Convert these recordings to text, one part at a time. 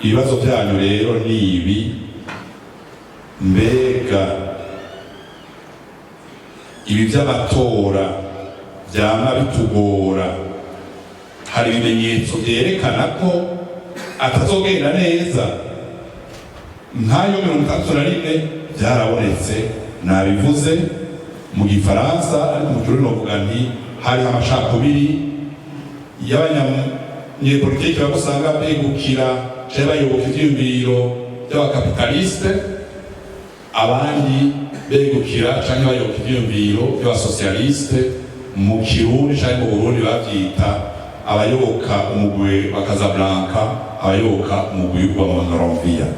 Ibibazo byanyu rero ni ibi: mbega ibi by'amatora byama bitugora, hari ibimenyetso byerekana ko atazogenda neza nk'ayo 61? Byarabonetse, nabivuze mu Gifaransa, ariko mu Kirundi novuga nti hariho amacakubiri y'abanyapolitiki bamwe usanga begukira canke bayoboka ivyiyumviro by'abakapitalistes, abandi begukira canke bayoboka ivyiyumviro by'abasocialistes. Mu Kirundi canke mu Burundi bavyita abayoboka umugwi wa Casablanca, abayoboka umugwi wa Monrovia.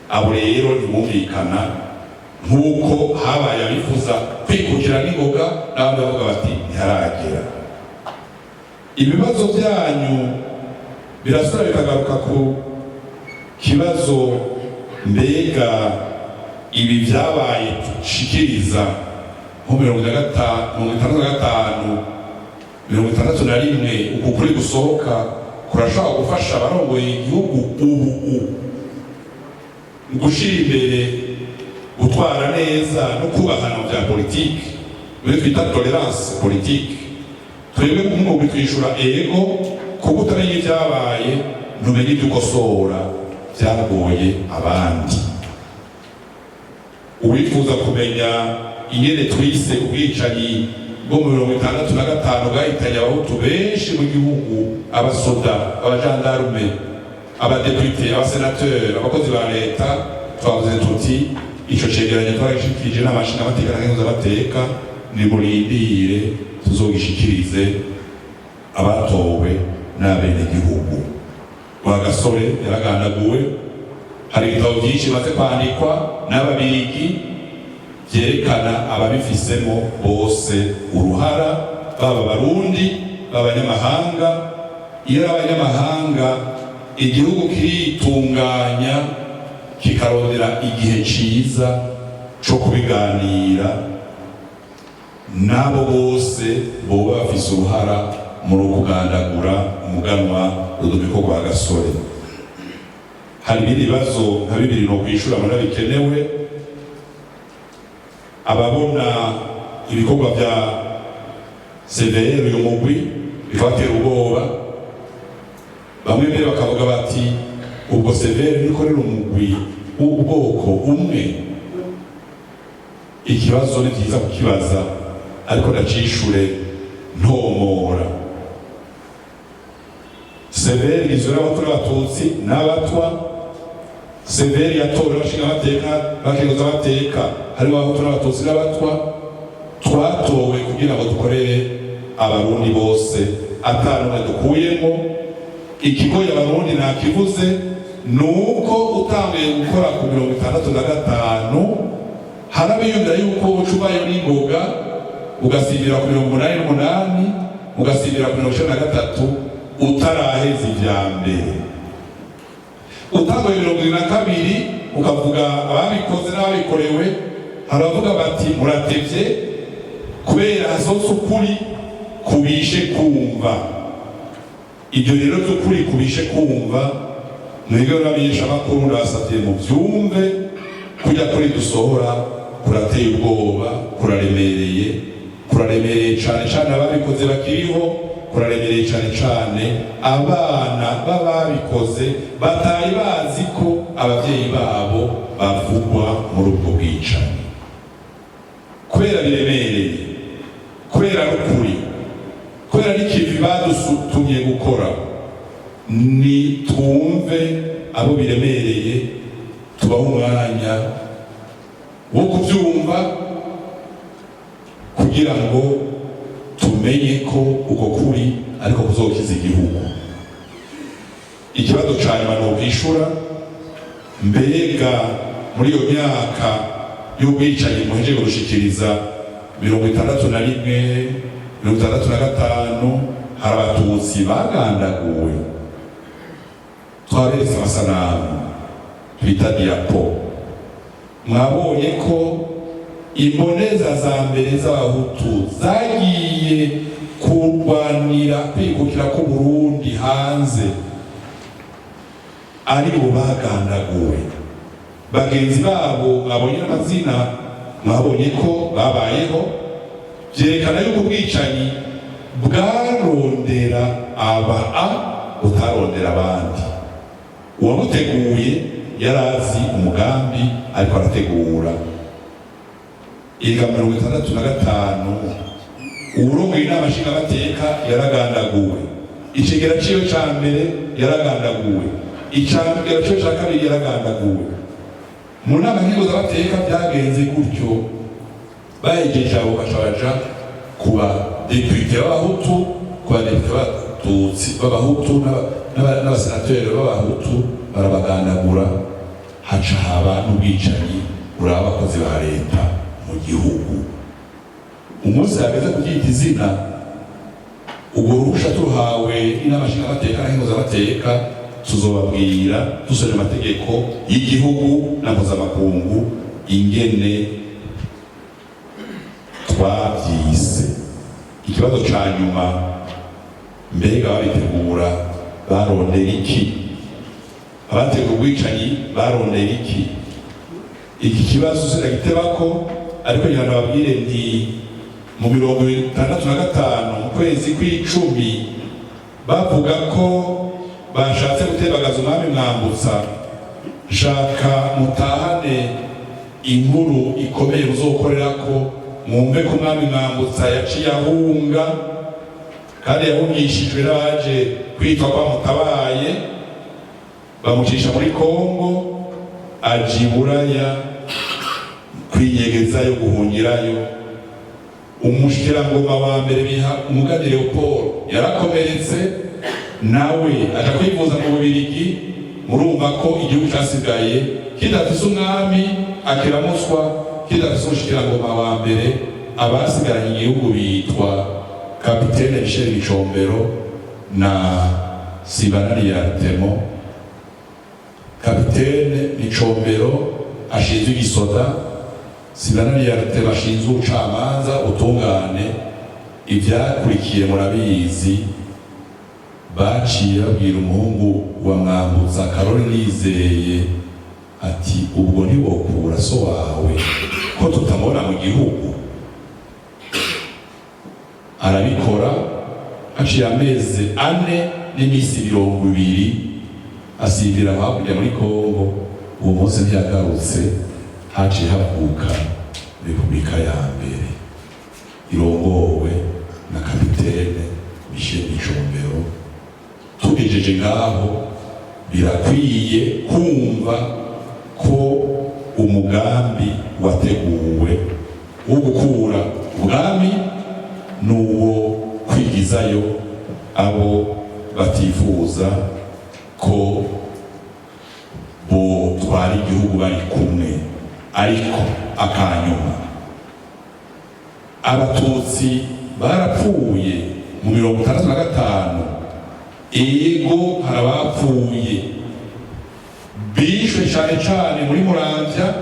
Abo rero ntibumvikana, nk'uko habaye abifuza kwikukira n'ingoga n'abandi bavuga bati ntiharagera. Ibibazo byanyu birasubira bikagaruka ku kibazo: mbega ibi byabaye dushikiriza nko 65, 61, uku kuri gusohoka kurashobora gufasha abarongoye igihugu ubu gushira imbere gutwara neza no kubahana mu bya politiki, muri twita tolérance politique? Twebwe nk'umugwi twishura ego, kuko utamenya ibyabaye ntumenye ibyo ukosora byagoye abandi. Uwifuza kumenya ingene twise ubwicanyi bwo mu 65 bwahitanye Abahutu benshi mu gihugu, abasoda, abajandarume, abadepite, abasenateri, abakozi ba leta, twavuze tuti ico cegeranyo twaragishikirije n'amashingamateka na nkenguzamateka, nimurindire tuzogishikirize abatowe n'abenegihugu. Rwagasore yaragandaguwe. Hari ibitabo byinshi bimaze kwandikwa n'Ababirigi byerekana ababifisemo bose uruhara, baba Abarundi, baba abanyamahanga. Iyo ari abanyamahanga, igihugu kiritunganya, kikarondera igihe ciza co kubiganira n'abo bose boba bafise uruhara muri ukugandagura umuganwa Rudoviko Rwagasore. Hari ibindi bibazo nka bibiri no kwishura mbona bikenewe. Ababona ibikorwa bya CVR, uyu mugwi, bikabatera ubwoba, bamwe mbere bakavuga bati ubwo CVR nikorera umugwi w'ubwoko umwe. Ikibazo ni byiza kukibaza, ariko ndacishure ntomora. CVR igizwe n'Abahutu n'Abatutsi n'Abatwa. CVR yatowe n'abashingamateka, abakenguzamateka, harimo Abahutu n'Abatutsi n'Abatwa. Twatowe kugira ngo dukorere Abarundi bose, atanumwe dukuyemo. Ikigoye Abarundi nakivuze, ni uko utanguye gukora ku 65, hari abiyumvira yuko uca uvayo n'ingoga, ugasibira ku 88, ugasibira ku 93, utaraheza ivya mbere. Utanguye 72, ukavuga ababikoze n'ababikorewe, hari abavuga bati muratevye, kubera hasohotse ukuri kubishe kumva. Ibyo rero by'ukuri kubishe kumva, mwebwe n'abamenyeshamakuru ndabasavye muvyumve. Kujya kuri dusohora kurateye ubwoba, kuraremereye, kuraremereye cane cane ababikoze bakiriho, kuraremereye cane cane abana b'ababikoze batari bazi ko abavyeyi babo bavugwa muri ubwo bwicanyi. Kubera biremereye, kubera n'ukuri, kubera n'ikivi badutumye gukora, ni twumve abo biremereye, tubahe umwanya wo kubyumva kugira ngo tumenye ko uko kuri ariko kuzokiza igihugu. Ikibazo ca nyuma ni ukwishura: mbega muri iyo myaka y'ubwicanyi muhejeje gushikiriza, 61, 65, hari Abatutsi bagandaguwe? Twaberetse amasanamu twita diapo. Mwabonye ko imboneza za mbere z'Abahutu zagiye kurwanira kwikukira k'Uburundi hanze. Ari bo bagandaguwe, bagenzi babo mwabonye n'amazina, mwabonye ko babayeho. Byerekana yuko ubwicanyi bwarondera aba a butarondera abandi. Uwabuteguye yarazi umugambi ariko arategura. Iga 65, uwurongoye inama nshingamateka yaragandaguwe, icegera ciwe ca mbere yaragandaguwe, icegera ciwe ca kabiri yaragandaguwe. Mu nama nkenguzamateka byagenze gutyo. Bahejeje abo, baca baja ku badepite b'Abahutu, ku badepite b'Abatutsi b'Abahutu n'abasenateri b'Abahutu, barabagandagura. Haca haba n'ubwicanyi buraba abakozi ba leta mu gihugu. Umunsi hageze kuryita izina, urwo ruhusha turuhawe n'inama nshingamateka na nkenguzamateka, tuzobabwira dusomye amategeko y'igihugu na mpuzamakungu ingene twavyise. Ikibazo ca nyuma: mbega babitegura barondera iki? Abategura ubwicanyi barondera iki? Iki kibazo sinagitebako, ariko ngira nababwire nti mu 65, mu kwezi kw'icumi, bavuga ko bashatse gutebagaza umwami Mwambutsa. Shaka mutahane inkuru ikomeye muzokorera ko mwumve ko umwami Mwambutsa yaciye ahunga, kandi yahungishijwe n'abaje kwitwa ko bamutabaye, bamucisha muri Kongo, aja i Buraya kwinyegezayo, guhungirayo. Umushikirangoma wa mbere biha umugani Leopold yarakomeretse, nawe aja kwivuza mu Bubirigi. Murumva ko igihugu casigaye kidafise umwami akiramuswa, kidafise umushikirangoma wa mbere. Abasigaranye igihugu bitwa kapitene Michel Micombero na Sibanani Artemo. Kapitene Micombero ashinzwe igisoda, Sibanani Artemo ashinzwe ubucamanza, ubutungane. Ivyakurikiye murabizi. Baciye babwira umuhungu wa Mwambutsa Karori Nizeye ati: "Ubwo ntiwokura so wawe ko tutamubona mu gihugu?" Arabikora. Haciye amezi 4 n'iminsi 20, asimbira hakurya muri Kongo. Uwo munsi ntiyagarutse. Haciye havuka repubulika ya mbere irongowe na kapitene Michel Micombero. Tugejeje ngaho, birakwiye kumva ko umugambi wateguwe wo gukura ubwami n'uwo kwigizayo abo batifuza ko botwara igihugu bari kumwe. Ariko akanyuma, Abatutsi barapfuye mu 65. Ego, hari abapfuye bishwe cyane cyane muri Muramvya,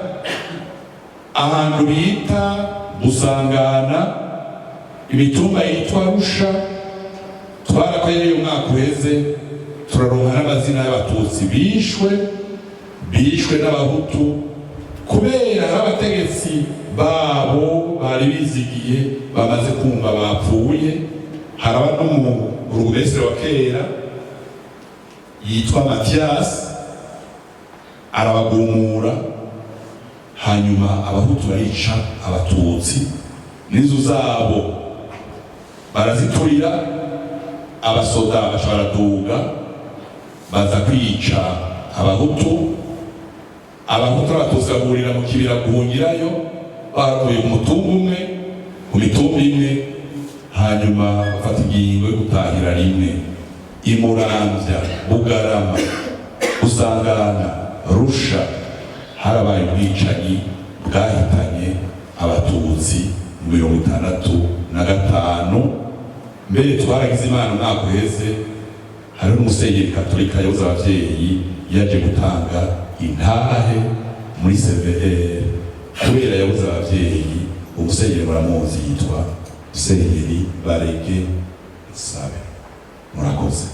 ahantu bita Busangana, imitumba yitwa Rusha. Twarakoreye umwaka uheze, turaronka n'amazina y'Abatutsi bishwe n'Abahutu, kubera hari abategetsi babo bari bizigiye bamaze kumva bapfuye. Haraba n'umurugumesitiri wa kera yitwa Mathias, arabagumura. Hanyuma Abahutu barica Abatutsi n'inzu zabo baraziturira. Abasoda baca baraduga, baza kwica Abahutu. Abahutu n'Abatutsi bahurira mu kibira guhungirayo, bavuye ku mutumba umwe, ku mitumba imwe. Hanyuma bafata ingingo yo gutahira rimwe. Imuramvya, Bugarama, Busangana, Rusha, harabaye ubwicanyi bwahitanye Abatutsi mu 65. Mbere twaragize Imana, umwaka uheze hariho n'umusenyeri katolika yabuze abavyeyi, yaje gutanga intahe muri CVR kubera yabuze abavyeyi. Umusenyeri muramuzi, yitwa Musenyeri Barege Sabe. Murakoze.